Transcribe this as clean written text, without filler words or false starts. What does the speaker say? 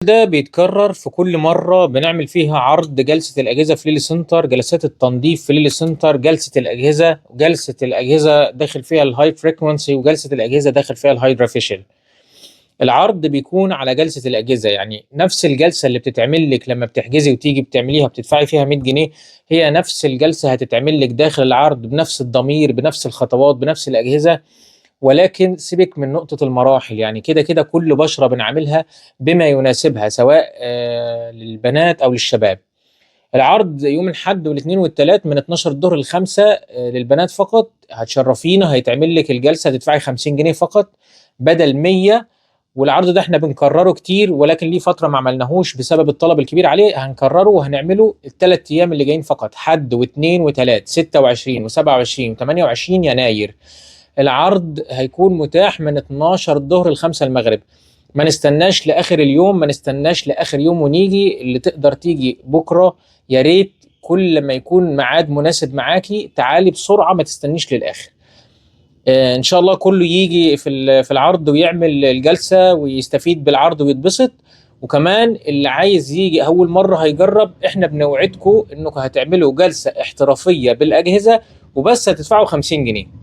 ده بيتكرر في كل مرة بنعمل فيها عرض جلسة الأجهزة في ليلي سنتر، جلسات التنظيف في ليلي سنتر، جلسة الأجهزة، جلسة الأجهزة داخل فيها ال high frequency، وجلسة الأجهزة داخل فيها ال HydraFacial. العرض بيكون على جلسة الأجهزة، يعني نفس الجلسة اللي بتتعمل لك لما بتحجزي وتيجي بتعمليها بتدفعي فيها 100 جنيه، هي نفس الجلسة هتتعمل لك داخل العرض بنفس الضمير بنفس الخطوات بنفس الأجهزة، ولكن سيبك من نقطة المراحل، يعني كده كده كل بشرة بنعملها بما يناسبها سواء للبنات أو للشباب. العرض يوم الأحد والاثنين والثلاث من 12 الظهر ل 5 للبنات فقط. هتشرفينا، هيتعمل لك الجلسة هتدفعي 50 جنيه فقط بدل 100. والعرض ده احنا بنكرره كتير، ولكن ليه فترة ما عملناهوش بسبب الطلب الكبير عليه. هنكرره وهنعمله الثلاث ايام اللي جايين فقط، حد واثنين وثلاث، 26 و27 و28 يناير. العرض هيكون متاح من 12 الظهر ل 5 المغرب. ما نستناش لاخر اليوم، ما نستناش لاخر يوم ونيجي. اللي تقدر تيجي بكره يا ريت، كل ما يكون ميعاد مناسب معاكي تعالي بسرعة، ما تستنيش للاخر. ان شاء الله كله يجي في العرض ويعمل الجلسة ويستفيد بالعرض ويتبسط. وكمان اللي عايز يجي اول مرة هيجرب، احنا بنوعدكم انكم هتعملوا جلسه احترافية بالاجهزة وبس هتدفعوا 50 جنيه.